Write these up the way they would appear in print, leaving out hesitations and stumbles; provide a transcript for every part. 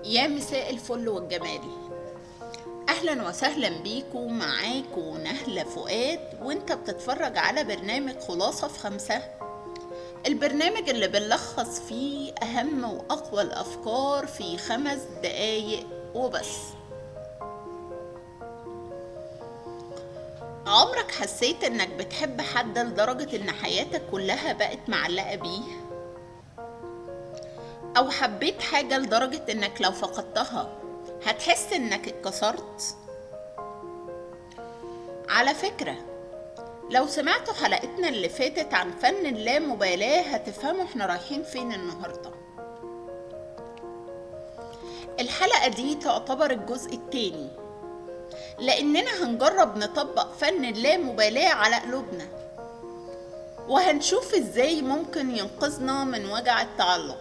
يا مساء الفل والجمال، اهلا وسهلا بيكم. معاكم نهلة فؤاد وانت بتتفرج على برنامج خلاصة في 5، البرنامج اللي بنلخص فيه اهم واقوى الافكار في 5 دقايق وبس. عمرك حسيت انك بتحب حد لدرجة ان حياتك كلها بقت معلقة بيه؟ او حبيت حاجة لدرجة انك لو فقدتها هتحس انك اتكسرت؟ على فكرة لو سمعتوا حلقتنا اللي فاتت عن فن اللامبالاة هتفهموا احنا رايحين فين النهاردة. الحلقة دي تعتبر الجزء التاني، لاننا هنجرب نطبق فن اللامبالاة على قلوبنا، وهنشوف ازاي ممكن ينقذنا من وجع التعلق.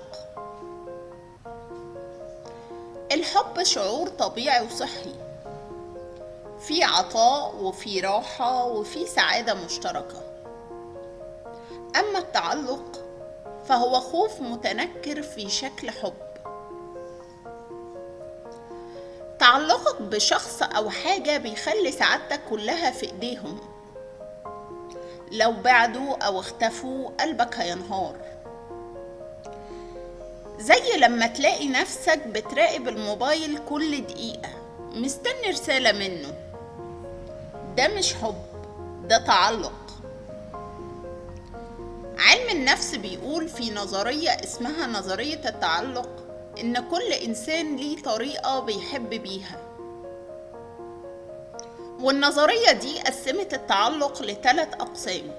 الحب شعور طبيعي وصحي، في عطاء وفي راحة وفي سعادة مشتركة. أما التعلق فهو خوف متنكر في شكل حب. تعلقك بشخص أو حاجة بيخلي سعادتك كلها في إيديهم، لو بعدوا أو اختفوا قلبك هينهار. زي لما تلاقي نفسك بتراقب الموبايل كل دقيقة مستني رسالة منه، ده مش حب، ده تعلق. علم النفس بيقول في نظرية اسمها نظرية التعلق إن كل إنسان ليه طريقة بيحب بيها، والنظرية دي قسمت التعلق ل3 أقسام.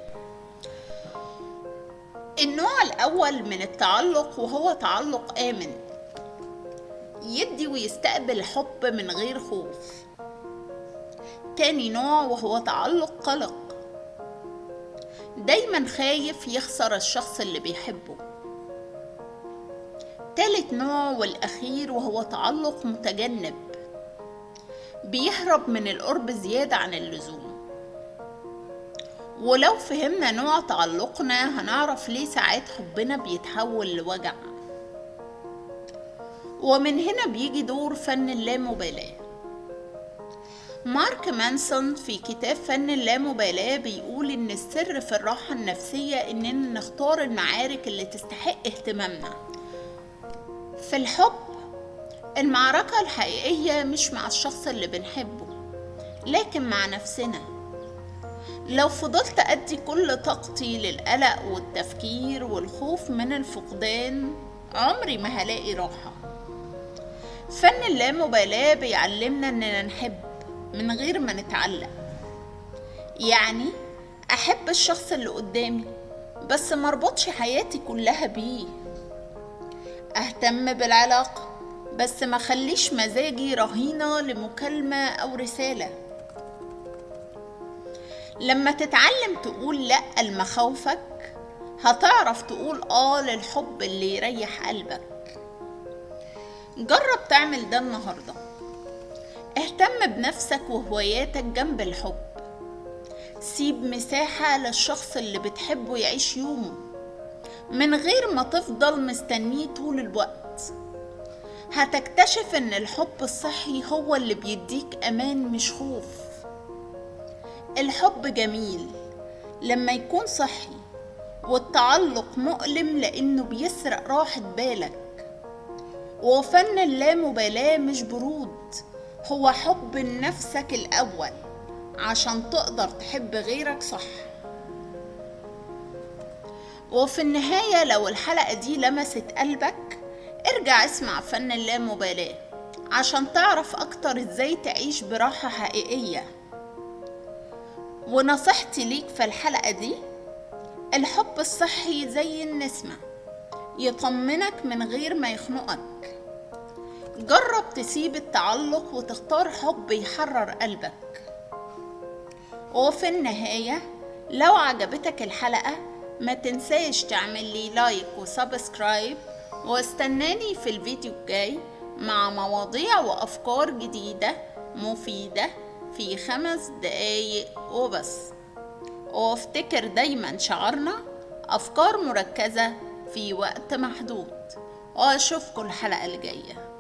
النوع الأول من التعلق وهو تعلق آمن، يدي ويستقبل حب من غير خوف. تاني نوع وهو تعلق قلق، دايما خايف يخسر الشخص اللي بيحبه. تالت نوع والأخير وهو تعلق متجنب، بيهرب من القرب زيادة عن اللزوم. ولو فهمنا نوع تعلقنا هنعرف ليه ساعات حبنا بيتحول لوجع. ومن هنا بيجي دور فن اللامبالاة. مارك مانسون في كتاب فن اللامبالاة بيقول إن السر في الراحة النفسية إننا نختار المعارك اللي تستحق اهتمامنا. في الحب المعركة الحقيقية مش مع الشخص اللي بنحبه، لكن مع نفسنا. لو فضلت أدي كل طاقتي للقلق والتفكير والخوف من الفقدان عمري ما هلاقي راحة. فن اللامبالاة بيعلمنا إننا نحب من غير ما نتعلق، يعني أحب الشخص اللي قدامي بس مربطش حياتي كلها بيه، أهتم بالعلاقة بس ما خليش مزاجي رهينة لمكالمة أو رسالة. لما تتعلم تقول لأ لمخاوفك هتعرف تقول آه للحب اللي يريح قلبك. جرب تعمل ده النهاردة. اهتم بنفسك وهواياتك جنب الحب. سيب مساحة للشخص اللي بتحبه يعيش يومه من غير ما تفضل مستنيه طول الوقت. هتكتشف ان الحب الصحي هو اللي بيديك امان مش خوف. الحب جميل لما يكون صحي، والتعلق مؤلم لانه بيسرق راحة بالك. وفن اللامبالاة مش برود، هو حب لنفسك الأول عشان تقدر تحب غيرك صح. وفي النهاية لو الحلقة دي لمست قلبك ارجع اسمع فن اللامبالاة عشان تعرف أكتر ازاي تعيش براحة حقيقية. ونصيحتي ليك في الحلقة دي، الحب الصحي زي النسمة، يطمنك من غير ما يخنقك. جرب تسيب التعلق وتختار حب يحرر قلبك. وفي النهاية لو عجبتك الحلقة ما تنساش تعمل لي like و subscribe، واستناني في الفيديو الجاي مع مواضيع وأفكار جديدة مفيدة في 5 دقايق وبس. وافتكر دايما شعارنا أفكار مركزة في وقت محدود. وأشوفكم الحلقة الجاية.